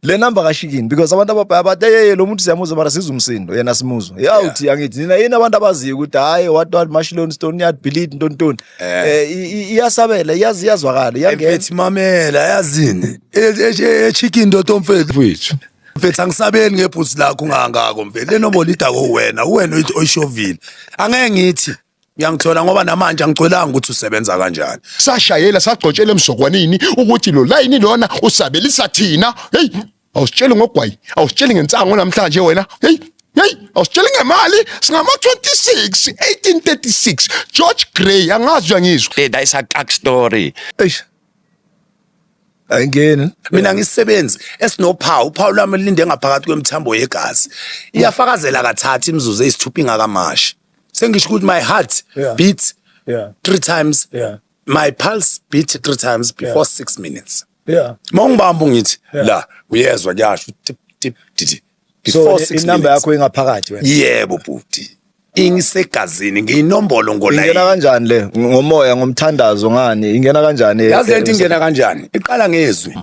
Le number kaShikini, because abantu ababhaya bathi, "Hey, lo muntu siyamuzwa, mara sizwe umsindo, yena simuzwa." Yawuthi angithi nina yini abantu abaziyo ukuthi hayi, what Mashlon Stone yard bilid ntontoni, iyasabela, iyazi, iyazwakala, iyangena. Mfethu, mamela, yazini, echicken ndoda mfethu, mfethu, mfethu, angisabeli ngebhusi lakho ungangako, mfethu. Le nombolo idako wena, wena oyishovile. Angeke ngithi uyangithola ngoba namanje angigcwelanga ukuthi usebenza kanjani. Sashayela sagcotshela emzokwanini ukuthi lo layini lona usabelisa thina. Hey, awusitsheli ngogwayi, awusitsheli ngensango namhlanje wena. Hey, hey, awusitsheli ngemali. Singama-26 1836 George Grey, angazi, uyangizwa? Hey, that's a kak story. Eish, ayingeni. Mina ngisisebenzi esinophawu, uphawu lwami lilinde ngaphakathi kwemithambo yegazi, iyafakazela kathathu imizuzu eyisithupha ingakamashi. Sengisho ukuthi my heart beats three times, my pulse beat three times before 6 minutes. Mawungibamba ungithi la, uyezwa kuyasho tip tip tip before So 6 inamba minutes. yakho ingaphakathi wena? Yebo bhuti, ingisegazini, ngiyinombolo Ingena ngolayini. kanjani le? Ngomoya, ngomthandazo, ngani? Ingena kanjani? Yazi lento ingena kanjani? Iqala ngezwi.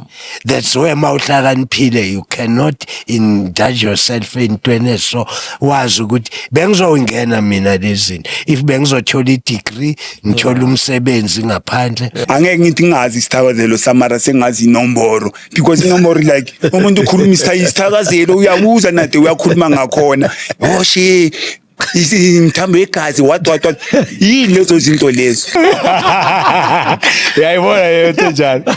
That's where mawuhlakaniphile, you cannot indulge yourself entweni eso. Wazi ukuthi bengizongena mina lezi, if bengizothola i-degree, ngithola umsebenzi ngaphandle. Angeke ngithi ngingazi isithakazelo samara sengazi inomboro, because inomboro, like, umuntu ukhuluma isithakazelo, uyabuza nade uyakhuluma ngakhona, oshe imithambo yegazi, what what what, yini lezo zinto lezo? Uyayibona leyo nto njalo.